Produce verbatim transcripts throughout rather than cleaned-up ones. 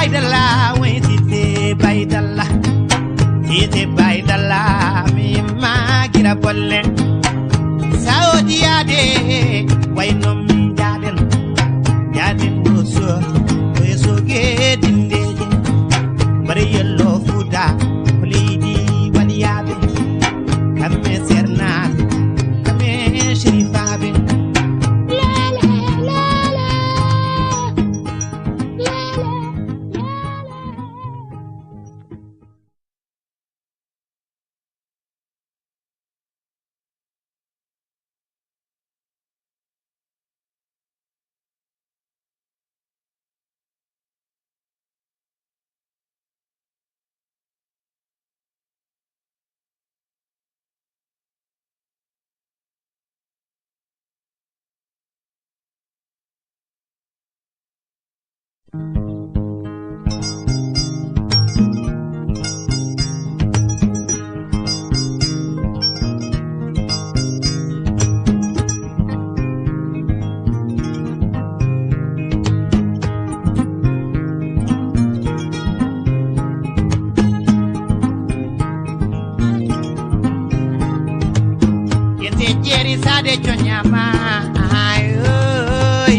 Baydalla, way Sise Baydalla. Sise Baydalla, mi yimma gira bolle. Saodiyaade, way non mi jaaden. Jaaden wo so, wo so ge dindeje. Bare yello Fuuta, ko leydi waliyaaɓe. Kamɓe sernaaɓe, kamɓe sherifaaɓe. Lele, lele. Yete jeri sade conyama ayoy.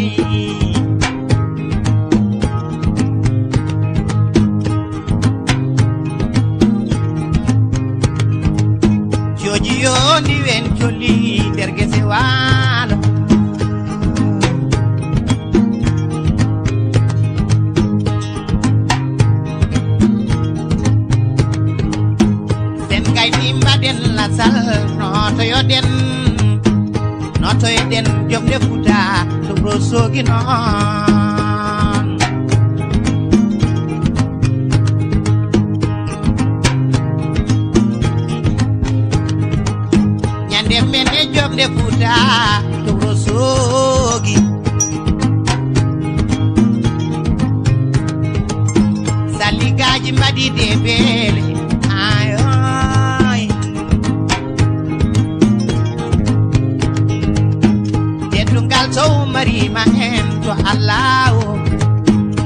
Joji yo ndiwen coli nder gese waalo. Sen gayni mbaɗen lasal, notoyoɗen, notoyoɗen jomde Fuuta to Wuro Soogi noon. Ñande men e jomde Fuuta to Wuro Soogi. Saligaaji mbaɗi de beele, ayoy. Teddungal so ummariima en to Allaahu,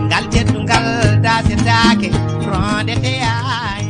ngal teddungal daasetaake, rondete ay.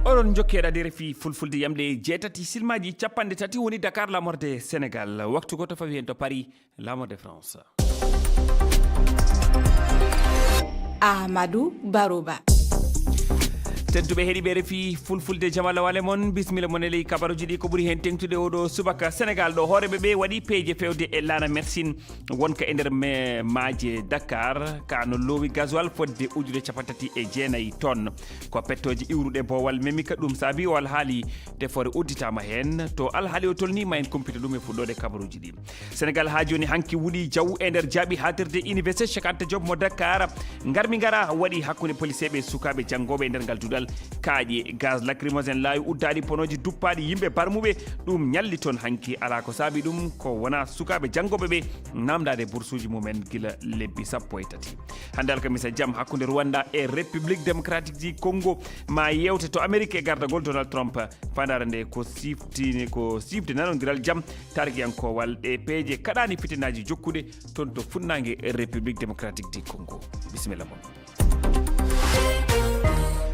Oɗon njokki heɗaade R F I Fulfulde, yamɗe jeetati silmaaji capanɗe tati woni Dakar, laamorde Sénégal. Waktu gooto fawi heen to Paris, laamorde France. Ahmadou Barouba. Tedduɓe heɗiiɓe R F I Fulfulde, jam Allah wale mon, bisimilla mon e ley kabaruuji ɗi. Ko ɓuri heen teŋtude oɗo subaka, Sénégal ɗo, hooreeɓe ɓe waɗi peeje feewde e laana Mersin wonka e nder me-, maaje Dakar, ka no loowi gasoil fodde ujude cappanɗe tati e jeenayi tonnes. Ko pettooje iwruɗe boowal memi ka, ɗum saabi o alhaali tefoore udditaama heen. To alhaali o tolni, ma en kumpito ɗum e fuɗɗoode kabaruuji ɗi. Sénégal haa jooni hanki wuɗi jaw e nder jaaɓi haaɗtirde Université Cheikh Anta Diop mo Dakar. Ngarmi ngara waɗi hakkunde poliseeɓe e sukaaɓe janngooɓe e nder ngal duɗal. Kaaƴe, gaz lacrymogène, laawi uddaaɗi, ponooji duppaaɗi, yimɓe barmuɓe, ɗum ñalli toon hanki. Alaa ko saabi ɗum, ko wonaa sukaaɓe janngooɓe ɓe naamndaade bursuuji mumen gila lebbi sappo e tati. Hannde alkamisa jam hakkunde Rwanda e République Démocratique du Congo, ma yeewte to Amérique e gardagol Donald Trump. Faandaare nde ko siftini, ko sifde nanondiral jam taarikiyankoowal. Ɗe peeje kaɗaani fitinaaji jokkude toon to funnaange République Démocratique du Congo. Bisimilla mon.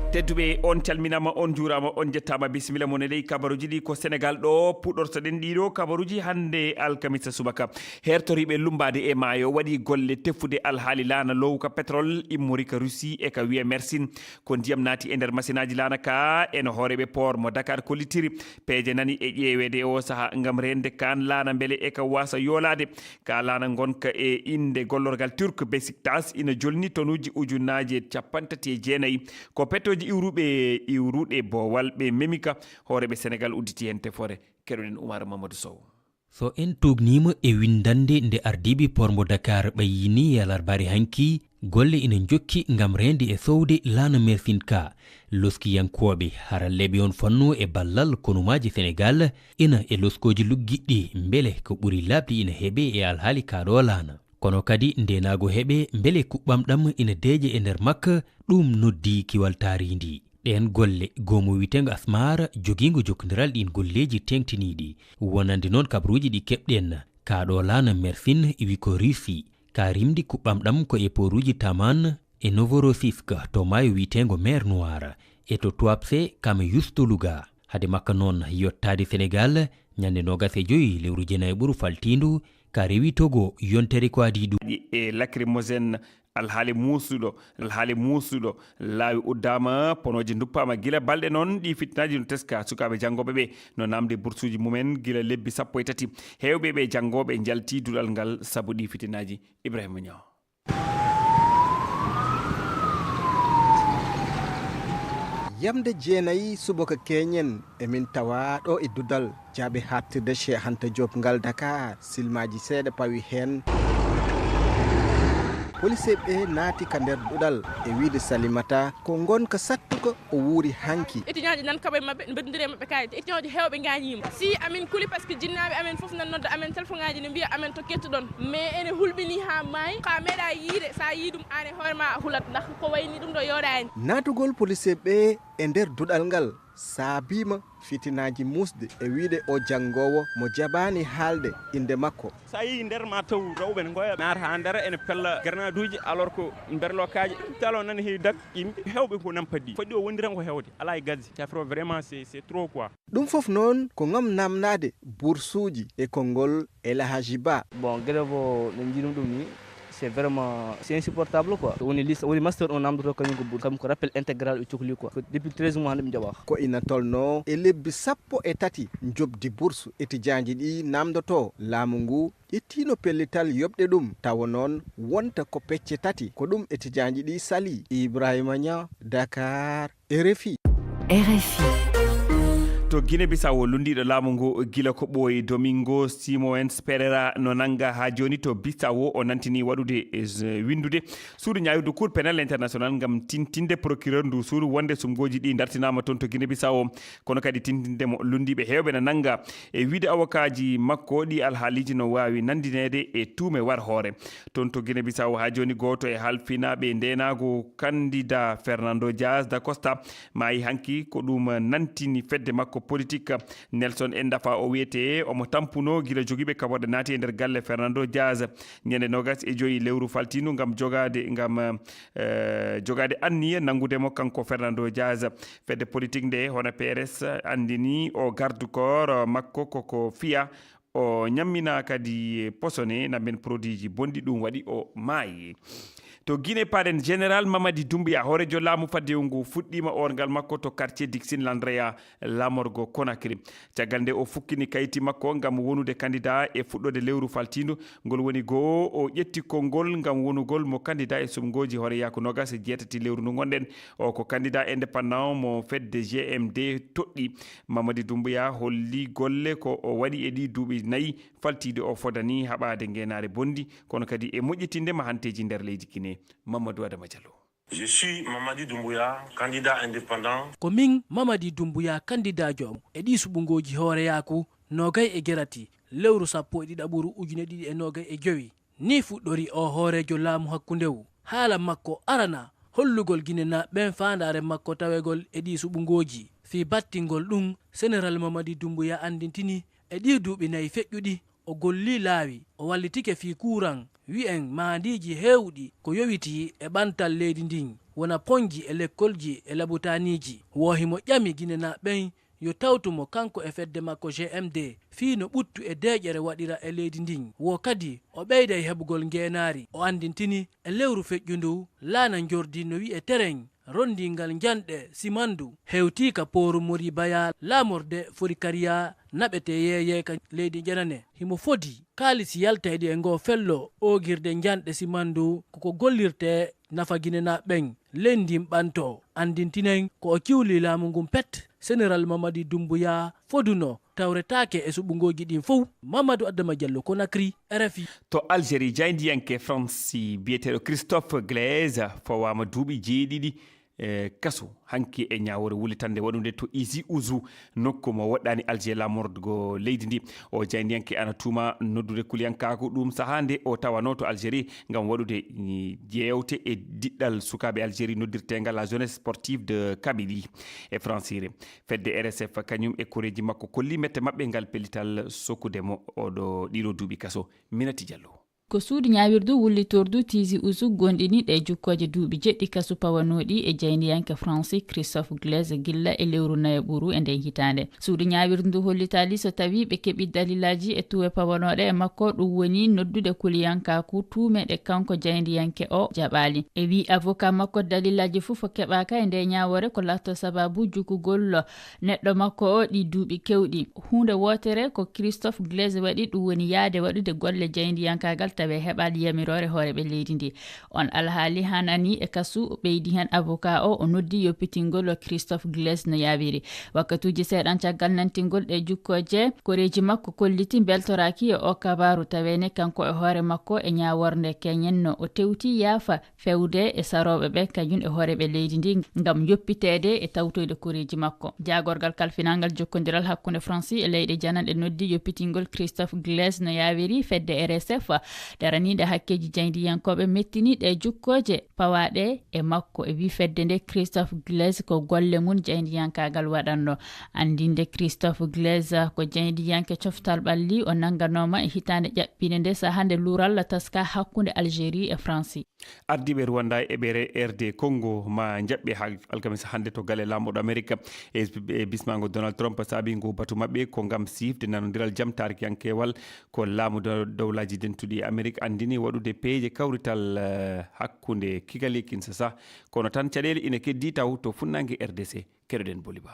Tedduɓe, on calminaama, on njuuraama, on njettaama. Bisimilla mon e ley kabaruuji ɗi. Ko Sénégal ɗo puɗɗortoɗen ɗiɗo kabaruuji hannde alkamisa subaka. Hertoriiɓe lummbaade e maayo waɗi golle tefude alhaali laana lowka pétrole immori ka Russie e ka wiya Mersin. Ko ndiyam naati e nder masinaaji laana ka, eno hooreeɓe port mo Dakar kollitiri. Peeje nani e ƴeeweede e oo sahaa ngam reende kaan laana mbele e ka waasa yoolaade. Ka laana ngonka e innde gollorgal Turk Besiktas ina jolni tonuuji ujunnaaje cappanɗe tati e jeenayi. Ko pettooji iwruɓe, iwruɗe boowal ɓe memi ka. Hooreeɓe Senegal udditi heen tefoore. Keɗoɗen Oumar Mamadou Sow. So en tuugniima e winndannde nde ardiiɓe pormbo Dakar ɓayyini e alarbaare hanki, golle ina njokki ngam reende e sowde laana Mersin ka. Loskiyankooɓe, haralleeɓe on fannu e ballal konumaaji Senegaal ina e loskooji luggiɗɗi mbele ko ɓuri laaɓde ina heɓe e alhaali kaa ɗoo laana. Kono kadi ndeenaagu heɓe mbele kuɓɓam ɗam ina deeƴe e nder makka, ɗum noddi kiwal taariindi. Ɗeen golle, goomu wiyeteengo Asmar, jogiingo jokkondiral ɗiin golleeji teeŋtiniiɗi, wonande noon kabruuji ɗi keɓɗen, kaa ɗoo laana Mersin iwi ko Russie, ka rimdi kuɓɓam ɗam ko e pooruuji Taman e Novorossiysk to maayo wiyeteengo Mer Noir, e to Tuapse kam Yustuluga. Hade makka noon yottaade Senegaal, ñande noogas e joy lewru jeenayi ɓuru faltiindu, ka rewi Togo yontere ko adii ɗum. E lacrymogène, alhaali muusuɗo, alhaali muusuɗo, laawi uddaama, ponooje nduppaama gila balɗe noon, ɗi fitinaaji no teska sukaaɓe janngooɓe ɓe, no naamde bursuuji mumen gila lebbi sappo e tati. Heewɓe ɓe janngooɓe njalti duɗal ngal sabu ɗi fitinaaji. Ibrahima Niang. Yamde jeenayi subaka keñen, emin tawa ɗo e duɗal jaaɓe haaɗtirde Cheikh Anta Diop ngal Dakar, silmaaji seeɗa pawi heen. Poliseeɓe naati ka nder duɗal e wiyde Salimata ko ngonka sattuka o wuuri hanki. Étudiant ji nan kaɓo e maɓɓe, ɓe mbeddondiri e maɓɓe kayit. Étudiant ji heewɓe ngaañiima. Si amin kuli, parce que jinnaaɓe amen fof nan nodda amen, téléphone ŋaaji ne mbiya amen to kettuɗon. Mais ene hulɓini haa maayi, ko a meeɗa yiide, so a yii ɗum aan e hoore ma a hulat, ndax ko wayni ɗum ɗo yooɗaani. Naatugol poliseeɓe e nder duɗal ngal saabiima fitinaaji muusde e wiyde o janngoowo mo jaɓaani haalde innde makko. So a yii nder ma taw rewɓe ne ngoya, naata haa nder ene pella grenaaduuji, alors que mberlokaaji, talo nan heewi dak, yimɓe heewɓe ko nampadi. Fodde o wondi tan ko heewde, alaa e gazzi. Cafro vraiment c'est, c'est trop quoi. Ɗum fof noon ko ngam naamnaade bursuuji e konngol El Hadji Ba. Bon, grève o, no njiɗum ɗum ni, c'est vraiment, c'est insupportable quoi. So woni lycée, woni master, on namdoto kañum ko bourse, kam ko rappel intégral ɓe cokli quoi. Ko depuis treize mois hannde ɓe njaɓaaka. Ko ina tolnoo e lebbi sappo e tati njoɓdi bourse étudiant ji ɗi namdoto. Laamu ngu ƴettiino pellital yoɓde ɗum, tawa noon wonta ko pecce tati, ko ɗum étudiant ji ɗi sali. Ibrahima Niang, Dakar, R F I. R F I. To Guinée Bissau, lunndiiɗo laamu ngu gila ko ɓooyi, Domingos Simões Pereira, no nannga haa jooni to Bissau. O nantini waɗude, eh, winndude suudu ñaawirdu Cour pénal international ngam tintinde procureur ndu suudu wonde sumgooji ɗi dartinaama toon to Guinée Bissau. Kono kadi tintinde mo, lunndiiɓe heewɓe na nannga. E wiyde awokaaji makko, ɗi alhaaliiji no waawi nanndineede e tuume war hoore. Toon to Guinée Bissau haa jooni, gooto e halfinaaɓe ndeenaagu, kandida Fernando Dias da Costa, maayi hanki. Ko ɗum nantini fedde makko politik Nelson Endafa. O wiyetee omo tampuno gila jogiiɓe kaɓorɗe naati e nder galle Fernando Dias ñande noogas e joy lewru faltiindu ngam jogaade, ngam, eh, jogaade anniya nanngude mo kanko Fernando Dias. Fedde politik nde, hono P R S, anndini o garde corps makko koko fiya o ñammina kadi posone, na mben produit ji bonɗi, ɗum waɗi o maayi. To Guinée, paaɗen, Général Mamadi Doumbouya, hooreejo laamu faddewu ngu, fuɗɗiima orngal makko to quartier Dixine Landrea, laamorgo Conakry. Caggal nde o fukkini kayti makko ngam wonude candidat e fuɗɗoode lewru faltiindu, ngol woni goo o ƴetti konngol ngam wonugol mo candidat e suɓngooji hooreyaaku noogas e jeetati lewru ndu ngonɗen. O ko candidat indépendant mo fedde G M D toɗɗi. Mamadi Doumbouya holli golle ko o waɗi e ɗii duuɓi nayi faltiiɗi. O fodani haɓaade ngeenaare bonndi, kono kadi e moƴƴitinde mahanteeji nder leydi Guinée. Mamadou Adama Diallo. Je suis Mamadi Doumbouya, candidat indépendant. Ko min Mamadi Doumbouya, kandidaajo am e ɗii suɓngooji hooreyaaku noogay e jeetati lewru sappo e ɗiɗaɓuru ujine ɗiɗi e noogay e jowi. Ni fuɗɗori o hooreejo laamu hakkundewu. Haala makko arana hollugol Ginenaaɓe ɓen faandaare makko tawegol e ɗii suɓngooji. Fii battingol ɗum, Seneral Mamadi Doumbouya anndintini e ɗii duuɓi nayi feƴƴuɗi, o gollii laawi, o wallitike fii kuuran, wi'en maandiiji heewɗi ko yowitii e ɓantal leydi ndin, wona ponji e lekkolji e labutaaniiji. Wo himo ƴami Ginenaaɓe ɓen yo tawtu mo kanko e fedde makko G M D fii no ɓuttu e deeƴere waɗira e leydi ndin. Wo kadi o ɓeyday heɓugol ngeenaari. O anndintini e lewru feƴƴundu laana njordi no wi'e Tereng, rondingal njanɗe simandu, hewtii ka pooru Moribaya, laamorde Forikariya naɓetee yeeyee ka leydi Ƴenane. Himo fodi kaalisi yaltayɗi e ngoo fello oogirde njanɗe simandu, ko ko gollirtee nafa Ginenaaɓe ɓen. Leydi ndin ɓanto, anndintinen ko o ciwli laamu ngun pet. Seneral Mamadi Dumbuya foduno, tawretaake e suɓungooji ɗin fow. Mamadou Adama Diallo, Conakry, R F I. To Algérie, jaayndiyanke Faransi biyeteeɗo Christophe Glaise fawaama duuɓi jeeɗiɗi, e, kaso hanki e ñaawoore wullitannde waɗunde to Tizi Ouzou, nokku mo woɗɗaani Alger laamorgo leydi ndi. O jaayndiyanke ana tuuma noddude kuliyankaaku ɗum sahaa nde o tawanoo to Algérie ngam waɗude, mm, jeewte e diɗɗal sukaaɓe Algérie noddirteengal La Jeunesse Sportive de Kabylie e Faransiire. Fedde R S F kañum e koreeji makko kolli mette maɓɓe ngal pellital sokkude mo oɗo ɗiɗo duuɓi kaso. Minati Diallo. Ko suudu ñaawirdu wullitordu Tizi Ouzou gonɗini ɗe jukkooje duuɓi jeɗɗi kasu pawanooɗi e jaayndiyanke Faransi Christophe Glaise gilla e lewru nayaɓuru e nden hitaande. Suudu ñaawirdu ndu hollitaali so tawii ɓe keɓi dalilaaji e tuwe pawanooɗe e makko, ɗum woni noddude kuliyankaaku tuumeeɗe kanko jaayndiyanke o jaɓaali. E wii avocat makko, dalilaaji fof keɓaaka e nde ñaawoore ko laatto sababu jukugol neɗɗo makko o ɗi duuɓi kewɗi. Huunde wootere ko Christophe Glaise waɗi, ɗum woni yaade waɗude golle jaayndiyankaagal tawi heɓaali yamiroore hooreeɓe leydi ndi. On alhaali hanani e kasu, ɓeydi heen avocat o, o noddi yoppitingol Christophe Glaise no yaawiri. Wakkatuuji seeɗan caggal nantingol ɗe jukkooje, koreeji makko kolliti mbeltoraaki e o kabaaru, taweene kanko e hoore makko e ñaawornde keñen no o tewti yaafa fewde e sarooɓe ɓe, kañum e hooreeɓe leydi ndi, ngam yoppiteede e tawtoyde koreeji makko. Jaagorgal kalfinaangal jokkondiral hakkunde Faransi e leyɗe jananɗe noddi yoppitingol Christophe Glaise no yaawiri. Fedde R S F daraniinde hakkeeji jaayndiyankooɓe mettini ɗe jukkooje pawaaɗe e makko e wii fedde nde Christophe Glaise ko golle mum jaayndiyankaagal waɗanno. Anndinde Christophe Glaise ko jaayndiyanke coftal ɓalli, o nannganooma e hitaande ƴaɓɓinde nde sahaa nde luural taska hakkunde Algérie e Faransi. Ardiiɓe Rwanda e ɓe R D Congo ma njaɓɓe ha alkamisa hannde to galle laamɗo Amerika. E, e bismaango Donald Trump saabi ngu batu maɓɓe ko ngam siifde nanondiral jam taarikiyankewal ko laamu do-, dowlaaji dentuɗi Amerik anndini waɗude peeje kawrital, eh, hakkunde Kigali e Kinshasa. Kono tan caɗeele ina keddii taw to funnaange R D C. Keɗoɗen Boliba.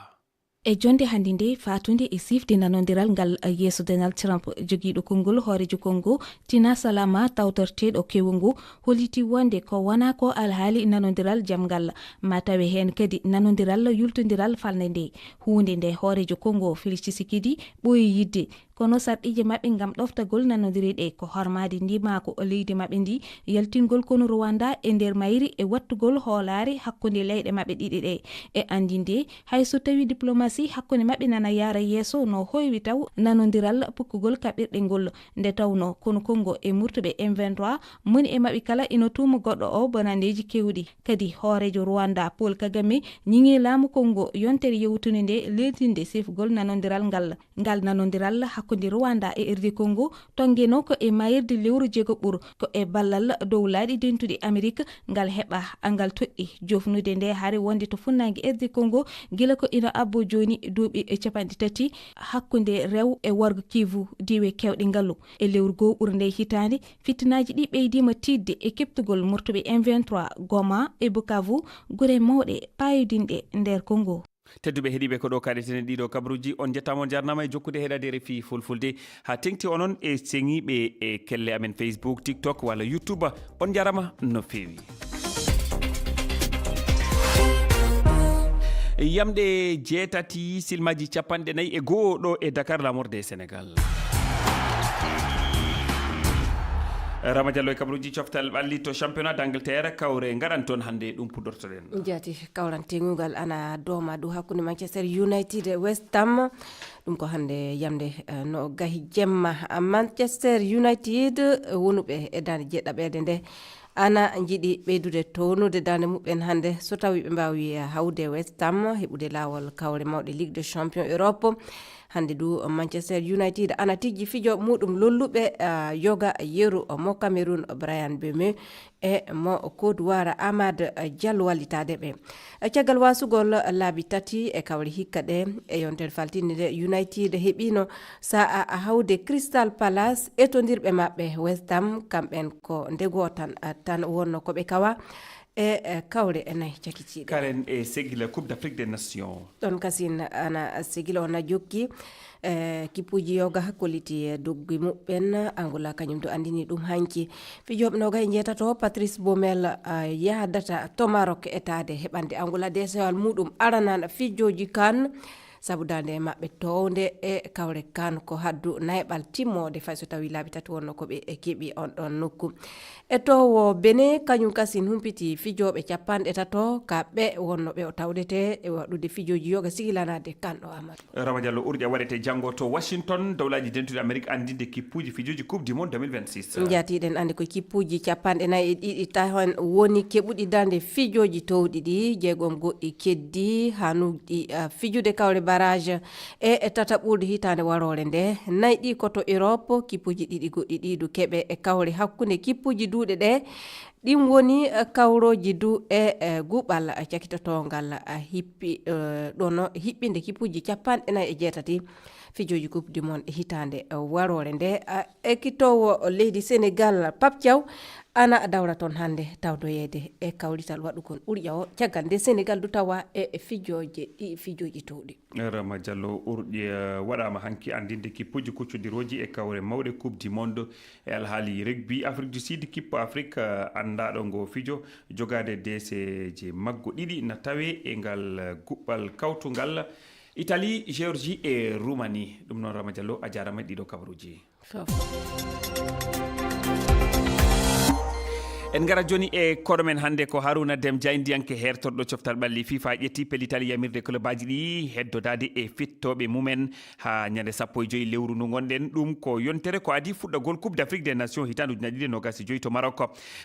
E jonnde hannde nde, faatunde e siifde nanondiral ngal, yeeso Donald Trump, jogiiɗo konngol hooreejo Congo, Tina Salama, tawtorteeɗo kewu ngu, holliti wonde ko wonaa ko alhaali nanondiral jam ngal, ma tawe heen kadi nanondiral yultondiral falnde nde. Huunde nde hooreejo Congo, Felix Tshisekedi, ɓooyi yiɗde. Kono sarɗiije maɓɓe ngam ɗoftagol nanondire ɗe ko hormaade ndimaagu leydi maɓɓe ndi, yaltingol konu Rwanda e nder mayri e wattugol hoolaare hakkunde leyɗe maɓɓe ɗiɗi ɗe. E anndinde, hay so tawii diplomasi hakkunde maɓɓe nana yaara yeeso no hoywi taw nanondiral pukkugol kaɓirɗe ngol, nde tawnoo konu Congo e murtuɓe M vingt-trois, moni e maɓɓe kala ina tuuma goɗɗo o bonandeeji keewɗi. Kadi hooreejo Rwanda, Paul Kagame, ñiŋi laamu Congo yontere yewtunde nde leeltinde sifgol nanondiral ngal. Ngal nanondiral hakkunde Rwanda e R D Congo tonngenoo ko e maayirde lewru jeego ɓuru, ko e ballal dowlaaɗi dentuɗi Amerik ngal heɓa, ngal toɗɗi jofnude nde hare wonde to funnaange R D Congo gila ko ina abboo jooni duuɓi capanɗe tati hakkunde rewo e worgo Kivu, diiwe keewɗe ngalu. E lewru goo ɓurnde hitaande, fitinaaji ɗi ɓeydiima tiiɗde e keɓtugol murtuɓe M vingt-trois Goma e Bukavu, gure mawɗe paayodinɗe nder Congo. Tedduɓe heɗiiɓe, ko ɗo kaɗeten e ɗiɗo kabaruuji. On njettaama, on njaarnaama e jokkude heɗaade R F I Fulfulde. Haa teŋti onon e seŋiiɓe e kelle amen Facebook, TikTok walla YouTube. On njaaraama no feewi. Yamɗe jeetati, silmaaji capanɗe nayi e goo ɗo e Dakar, laamorde e Sénégal. Rama Diallo e kabaruuji coftal ɓalli to championnat d'Angleterre, kawre ngaɗan toon hannde, ɗum puɗɗortoɗen. Jaati, kawranteengu ngal ana dooma dow hakkunde Manchester United e West Ham. Ɗum ko hannde yamde, eh, no gahi jemma. Manchester United, eh, wonuɓe e daande jeeɗaɓeede nde, ana njiɗi ɓeydude townude daande muɓɓen hannde, so tawi ɓe mbaawi, eh, hawde West Ham, heɓude laawol kawre mawɗe Ligue des Champions Europe. Hannde du, Manchester United ana tijji fijo muɗum lolluɓe, eh, yoga yeru mo Cameroun, Bryan Mbeumo, e mo Côte d'Ivoire, Amad Diallo wallitaade ɓe. Caggal wasugol laabi tati e kawle hikka ɗe, e yontere faltinde nde, United heɓino sa'a hawde Crystal Palace, etondirɓe maɓɓe West Ham, kamɓen ko nde gootan tan wonno ko ɓe kawa. e kawre e nayi cakitiiɗe. Karen e segila Coupe d'Afrique des Nations. Ɗon kasin ana segila on a jokki e kippuuji yoga kolliti e doggi muɓɓen. Angola kañum to anndini ɗum hanki. Fijooɓe noga e njeetato Patrice Baumel yahdata to Maroc etaade heɓande Angola desewal muɗum aranan fijooji kan. Sabu darnde maɓɓe townde e kawre kan ko haddu nayɓal timmoode fay so tawi laabi tati wonno ko ɓe keɓi on ɗon nokku. E towo Bene kañum kasin humpiti fijooɓe capanɗe tato ka ɓe wonno ɓe o tawdete e waɗude fijooji yoga sigilanaade kan ɗo Amadou. Rama Diallo urƴa waɗete janngo to Washington, Dowlaaji Dentuɗi Amerik anndinde kippuuji fijooji Coupe du Monde deux mille vingt-six. Njaatiɗen annde ko kippuuji capanɗe nayi e ɗiɗi tahon woni keɓuɗi darnde fijooji towɗi ɗi, jeegom goɗɗi keddi hanuɗi fijude kawre barrage e tata ɓurɗo hitaande waroore nde. Nayi ɗi ko to Europe, kippuuji ɗiɗi goɗɗi ɗi du keɓe e kawre hakkunde kippuuji duuɗe ɗe. Ɗin woni kawrooji du e guɓal cakitotoongal hippi ɗono hiɓɓinde kippuuji capanɗe nayi e jeetati fijooji Coupe du Monde hitaande waroore nde. Ekitoowo leydi Senegal Pape Thiaw ana dawra toon hannde tawdoyeede e kawrital waɗugol urƴa o caggal nde Senegal du tawa e fijooje ɗi fijooji towɗi. Rama Diallo urƴe waɗaama hanki anndinde kippuuji kuccodirooji e kawre mawɗe Coupe du Monde e alhaali rugby Afrique du Sud kippo Afrique anndaaɗo ngo fijo jogaade deeseeje maggo ɗiɗi na tawee e ngal guɓɓal kawtungal Italie, Géorgie e Roumanie. Ɗum noon Rama Diallo a jaarama e ɗiɗo kabaruuji. En ngara jooni e koɗo men hannde ko Haruna Dem Jaayndiyanke heertorɗo coftal ɓalli fifa ƴetti pellital yamirde clubaaji ɗi heddodaade e fittooɓe mumen haa ñande sappo e joyi lewru ndu ngonɗen. Ɗum ko yontere ko adii fuɗɗagol Coupe d'Afrique des Nations hitaande ujunaaji ɗiɗi e noogas e joyi to Maroc.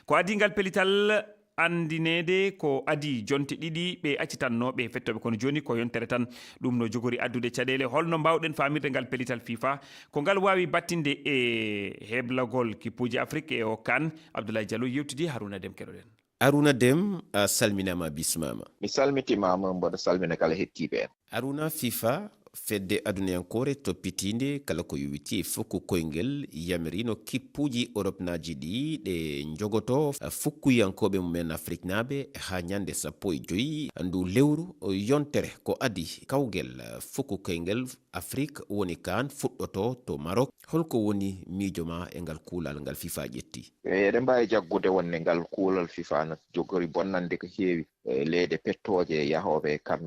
Ko adii ngal pellital anndineede ko adii jonte ɗiɗi ɓe accitannooɓe fettooɓe kono jooni ko yontere tan. Ɗum no jogori addude caɗeele holno mbaawɗen faamirde ngal pellital fifa ko ngal waawi battinde e heblagol kippuuji Afrique e o kan. Abdoulaye Diallo yewtidi Haruna Dem keɗoɗen. Aruna Dem, a salminaama, a bismaama. Mi salmitimaama, mboɗo salmina kala hettiiɓe en. Aruna, fifa, fedde adunayankoore toppitiinde kala ko yowitii e fukku koyngel, yamiriino kippuuji Oropnaaji ɗi ɗe njogotoo fukkuyankooɓe mum en Afriknaaɓe haa ñande sappo e joyi ndu lewru yontere ko adii kawgel fukku koyngel Afrik woni kaan fuɗɗotoo to Marok. Holko woni miijo ma e ngal kuulal ngal fifa ƴetti? E, eɗen mbaawi jaggude wonde ngal kuulal fifa na jogori bonnande ko heewi e leyɗe pettooje yahooɓe e kam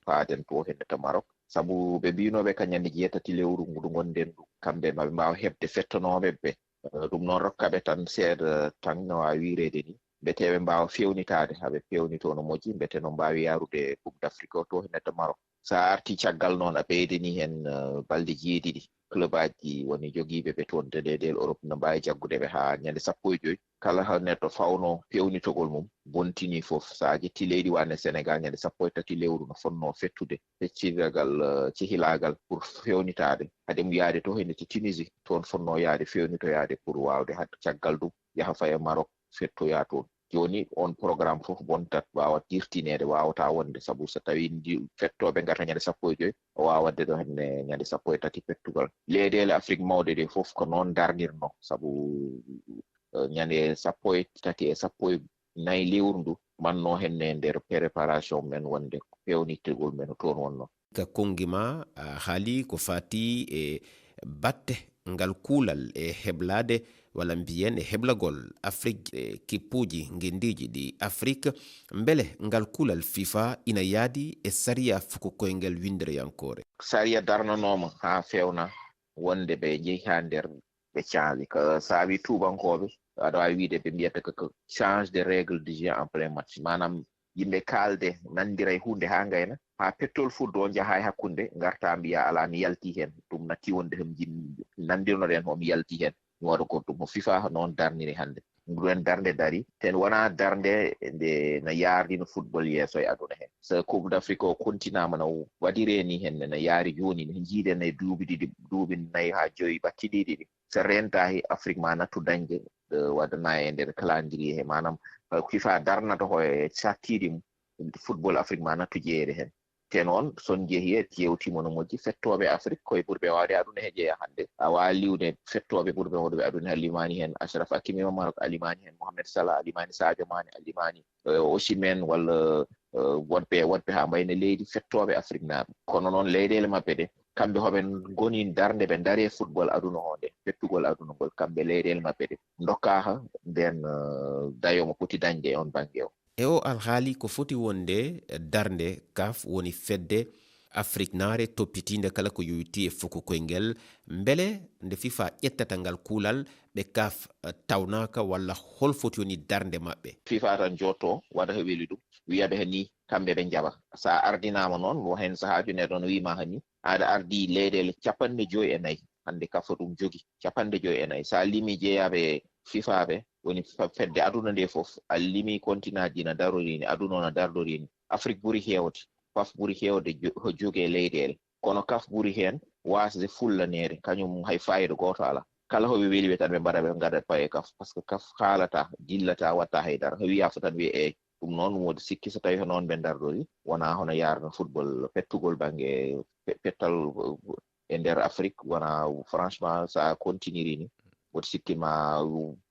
paaden to henne to Marok. Sabu ɓe mbiinooɓe ka ñande jeetati lewru ndu ngonɗen ndu, kamɓe maɓe mbaawa heɓde fettanooɓe ɓe. Eh, ɗum noon rokka ɓe tan seeɗa tan no waawi wiyreede ni. Mbete ɓe mbaawa feewnitaade, haa ɓe peewnitoo no moƴƴi, mbete no mbaawi yaarude Coupe d'Afrique o to henne to Marok. So a artii caggal noon, a ɓeydanii heen, eh, balɗe jeeɗiɗi. Clubaaji woni jogiiɓe ɓe toon to leyɗeele Europe no mbaawi jaggude ɓe haa ñande sappo e joyi. Kala haa neɗɗo fawnoo peewnitogol mum, bontinii fof. So a ƴettii leydi wano Senegal, ñande sappo e tati lewru no fotnoo fettude. Feccidagal, eh, cehilaagal pour feewnitaade. Hade mum yahde to henne to Tunisie, toon fotnoo yahde feewnitoyaade pour waawde hade caggal ɗum yaha faya Marok fettoya toon. Jooni, oon programme fof bontat, waawa dirtineede, waawataa wonde, sabu so tawii ndi fettooɓe ngarta ñande sappo e joyi, o waawa waɗde ɗo henne ñande sappo e tati pettugal. Leyɗeele Afrik mawɗe ɗe fof ko noon ndarnirnoo, sabu, eh, ñande sappo e tati e sappo e nayi lewru ndu, mannoo henne e nder préparation men wonde ko peewnitgol men toon wonnoo. Ka konngi ma, a haali ko faati e batte ngal kuulal e heblaade walla mbiyen e heblagol Afrik e kippuuji ngenndiiji ɗi Afrik. Mbele ngal kuulal fifa ina yaadi e sariya fuku koyngel winndereyankoore? Sariya darnanooma haa feewna wonde ɓe njehi haa nder ɓe canji. Ko saabi tuubankooɓe, aɗa waawi wiyde ɓe mbiyata ko, ko change de règle de jeu en plein match. Maanaam yimɓe kaalde nanndira e huunde haa ngayna, haa pettol fuddo njaha e hakkunde, ngarta mbiya alaa mi yalti heen. Ɗum natti wonde hom jin-, nanndirnoɗen hom yalti heen. Mi waɗa ko ɗum ko fifa noon darniri hannde. Nduɗen darnde dari, ten wonaa darnde nde na yaardino football yeeso e aduna heen. So Coupe d'Afrique o continama no waɗiree ni heen, no yaari jooni, no njiiɗen e duuɓi ɗiɗi, duuɓi nayi haa joyi ɓattidiiɗi ɗi. So rentaahi, Afrik ma nattu dañde, eh, waɗana e nder calendrier he, maanaam, eh, fifa darnata ko e sartiiɗi mum, football Afrik ma nattu jeyeede heen. Te noon, so on njehii e ƴeewtiima no moƴƴi, fettooɓe Afrik koye ɓurɓe waawde aduna he jeyaa hannde. A waawaa liwde fettooɓe ɓurɓe waawde aduna, a limaani heen Achraf Hakimi mo Maroc, a limaani heen Mohamed Salah, a limaani Sadio Mané, a limaani, eh, Osimhen walla, eh, woɗɓe, woɗɓe haa mbayna leydi fettooɓe Afriknaaɓe. Kono noon leyɗeele maɓɓe ɗe, kamɓe hoɓe ngoni darnde ɓe ndarii football aduna o nde, fettugol aduna ngol, kamɓe leyɗeele maɓɓe ɗe ndokkaaka ndeen, eh, dayo mo poti dañde e on bannge o. E oo alhaali, ko foti wonde darnde kaf woni fedde afriknaare toppitiinde kala ko yowitii e fuku koyngel. Mbele nde fifa ƴettata ngal kuulal, ɓe kaf, eh, tawnaaka, walla hol foti woni darnde maɓɓe? Fifa tan jooɗtoo, waɗa ko weli ɗum, wiya ɓe nii, kamɓe ɓe njaɓa. So a ardinaama noon, wo heen sahaaji neɗɗo no wiy ma nii, aɗa ardii leyɗeele capanɗe joyi e nayi. Hannde kaf ɗum jogi capanɗe joyi e nayi. So a limii jeyaaɓe fifa ɓe, woni fa-, fedde aduna nde fof, a limii kontinaaji na darorii ni, aduna o na dardorii ni. Afrik ɓuri heewde, kaf ɓuri heewde jo-, ko jogee leyɗeele. Kono kaf ɓuri heen waasde fullaneede, kañum hay faayiida gooto alaa. Kala ko ɓe weli ɓe tan ɓe mbaɗa, ɓe ngaɗa paye kaf, par ce que kaf haalataa, dillataa, waɗtaa hay dara. Ko wiyaa fof tan wiya eey. Ɗum noon, woodi sikki so tawii hono on ɓe ndardori, wonaa hono yaarno football pettugol bannge pe-, pettal e nder Afrik, wonaa franchement, so a continiri ni, woodi sikki ma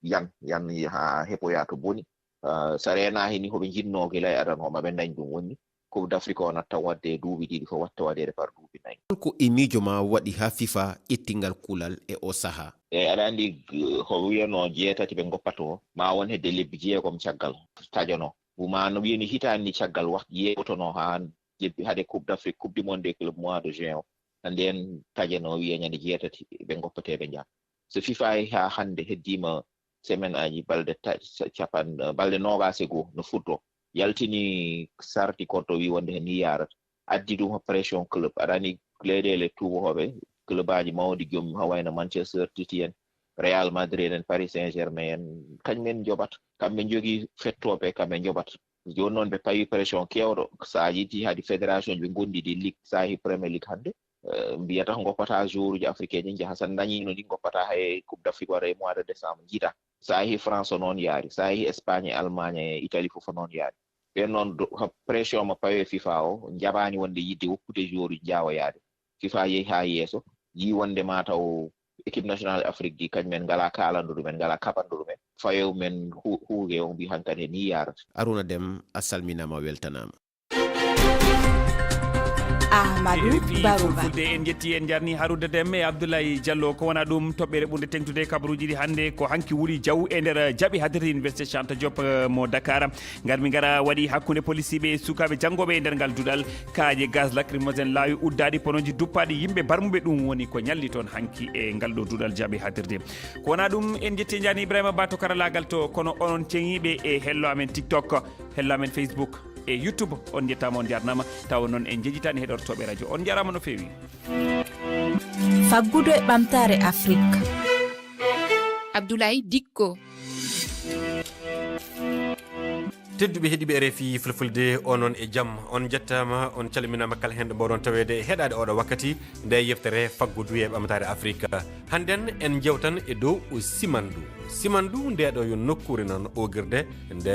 yan, yan haa heɓoya to boni. Ah, so reenaaki ni, ko ɓe njinnoo gila e adana o, ma ɓe ndañ ɗum. Woni Coupe d'Afrique o natta waɗde e duuɓi ɗiɗi, ko watta waɗeede par duuɓi nayi. Hol ko e miijo ma waɗi haa fifa ƴetti ngal kuulal e o sahaa? E aɗa anndi, g-, ko wiyanoo jeetati ɓe ngoppatoo, ma won hedde lebbi jeegom caggal tajanoo. Wuma no wiyani hitaande ni caggal waktu yeewtonoo haa jebbi hade Coupe d'Afrique, Coupe du Monde des Clubs mois de juin o. Ndeen tajanoo wiya ñande jeetati ɓe ngoppatee ɓe njaha. So fifa haa hannde heddiima semaine aji balɗe ta-, sa-, capan-, balɗe noogaas e goo no fuɗɗoo. Yaltini sarti korto wi wonde ko nii yaarata. Addi ɗum ko pression club. Aɗa anndi leyɗeele tuubakooɓe, clubaaji mawɗi joom, ko wayno Manchester City en, Real Madrid en, Paris Saint-Germain en, kañum en njoɓata. Kamɓe njogii fettooɓe, kamɓe njoɓata. Jooni noon ɓe pawi pression keewɗo. So a yii hade fédération ji ɓe ngondi ɗi ligue, so a yii Premier League hannde, eh, mbiyata ko ngoppata joueuruji africain ji njaha. So ndañiino ɗi, ngoppata hay Coupe d'Afrique waɗa e mois de décembre, njiɗa. So a yii France o noon yaari, so a yii Espagne, Allemagne, Italie fof o noon yaari. Ɓen noon do-, ha pression mo pawe fifa o, njaɓaani wonde yiɗde woppude joueuruji njaawa yaade. Fifa yehi haa yeeso, yii wonde ma taw équipe nationale Afrique ɗi, kañum en ngalaa kaalanɗo ɗum en, ngalaa kaɓanɗo ɗum en. Fayo men hu-, huuge o mbi hankadi e ni yaarata. Aruna Dem, a salminaama, a weltanaama. Amadou Baro Ba. Fulfulde, en njetti, en njarni Harouna Deme e Abdoulaye Diallo. Ko wona ɗum toɓɓere ɓurnde teŋtude kabaruuji ɗi hannde, ko hanki wuli jaw e nder jaaɓi hadirde Université Cheikh Anta Diop, eh, mo Dakar. Ngar mi ngara waɗi hakkunde polisiiɓe e sukaaɓe janngooɓe e nder ngal duɗal. Kaaƴe gaz lacrymogène, laawi uddaaɗi, ponooji duppaaɗi, yimɓe barmuɓe ɗum woni ko ñalli toon hanki e ngal ɗo duɗal jaaɓi hadirde. Ko wona ɗum, en njetti, en njarni Ibrahima Ba to karalaagal to, kono onon ceŋiiɓe e hello amen TikTok, hello amen Facebook e YouTube, on njettaama, on njarnaama, tawa noon en njejitaani heɗortooɓe radio. On njarama no feewi. Faggudu e ɓamtaare Afrik. Abdoulaye Dikko. Tedduɓe heɗiiɓe R F I Fulfulde, onon e jam. On njettaama, on calminaama kala heen ɗo mboɗon taweede e heɗaade oɗo wakkati nde yeftere Faggudu e ɓamtaare Afrik. Hannden en njewtan e dow simandu. Simandu nde ɗo yo nokkuure noon ogirde nde